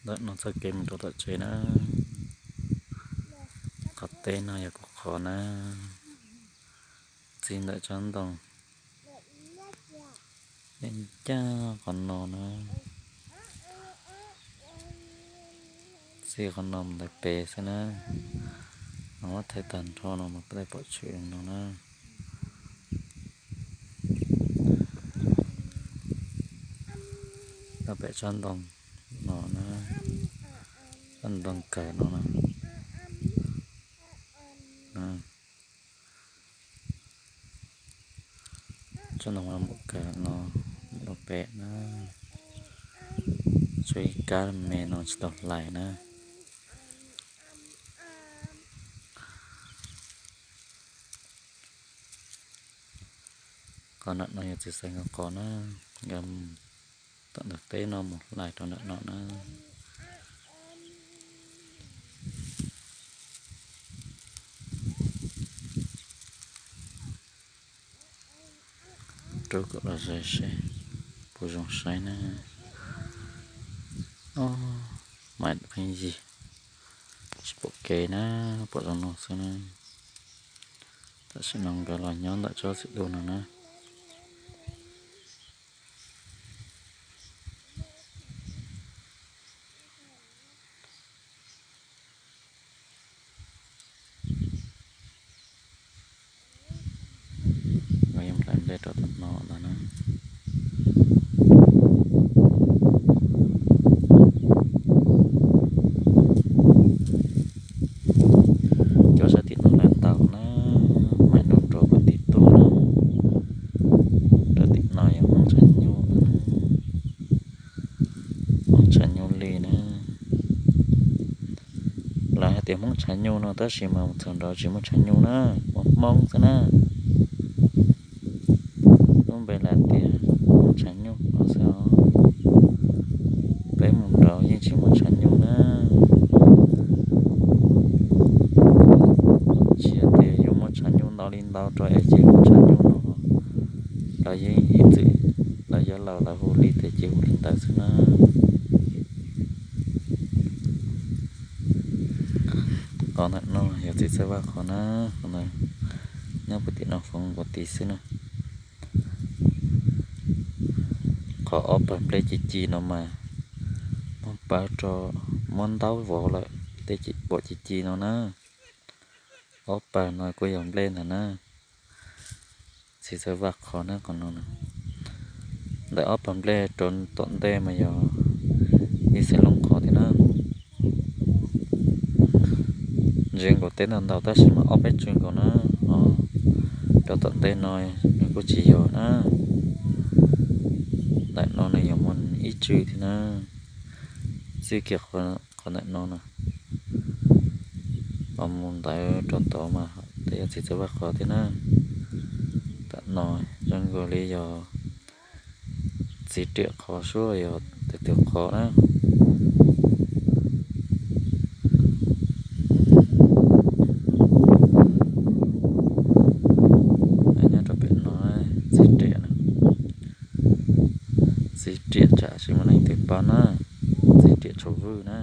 Ntawm no txoj kev mus rau tom tsev na. Qhov teb no yog kuv qhov na. Txij ntawm tsob ntoo ncaj qhov no na. Txij qhov no mus ntawd pem xwb na. Muab thaij tag nrho no mas peb pom tshwm no na. Rau pem tsob ntoo no na, tsob ntoo kawg no na. Tsob ntoo no mus kawg no, mus rau pem na. Tshuav ib kab me no tsis tau hlais na. Qhov ntawm no yog txiv xaiv nkawd qhov na, nkawd mus tom ntug teb no mus hlais rau ntawm no na. Rub kom los ze seb puas zoo saib na. Ob, mas pheej yig, tsis pom kev na, pom zoo no xwb na. Tam sim no nkawd los nyob ntawm tsob txiv duj no na. Nkawd yuav hlais nplej rau tom no ntag na. Cov sab tim no hlais ntau na, mas nrov nrov puag tim tuaj na. Rau tim no yog Hmoob Tshav Nyuj, Hmoob Tshav Nyuj li na. Lawv hais tias Hmoob Tshav Nyuj no tab sis mas thaum nrad tsis muaj tshav nyuj na, muaj Hmoob xwb na. Lub npe lawv tias Hmoob Tshav Nyuj no xwb os. Peb mus nraud yeej tsis muaj tshav nyuj na. Tsis hais tias yuav muaj tshav nyuj ntau li ntau rau es ces muaj tshav nyuj no. Lawv yeej ib txwm, lawv yog laus lawv hu li tias ces hu li ntawd xwb na. Qhov ntawm no yog txiv txawj vaj qhov na, nyob puag tim no foov nkaus tid xwb na. Qhov ob pawg nplej ci ci no mas muab pawv rau, muab ntaub vov lawm tej pom ci ci no na. Ob pawg no kuj yog nplej ntag na. Txiv txawj vaj qhov na qhov no na. Ntawm ob pawg nplej rau tom ntej mas yog ib xeem looj qhov thiab na. Ntsia nkaus teb ntau ntau tab sis mas ob peb tsw nkaus na. Rau tom ntej no nws kuj tsis yog na. Ntawm no nws yog muaj ib tsw thiab na. Txij kiag qhov ntawm no na, los mus ntawd rau tod mas tej yog txiv txawj vaj qhov thiab na. Tam no zoo nkaus li yog txiv riam qhov suab yog tus twg qhov na. Nyob rau pem no txiv riam, txiv riam tsam tsis muaj leej twg paub na, txiv riam tshuav vwj na.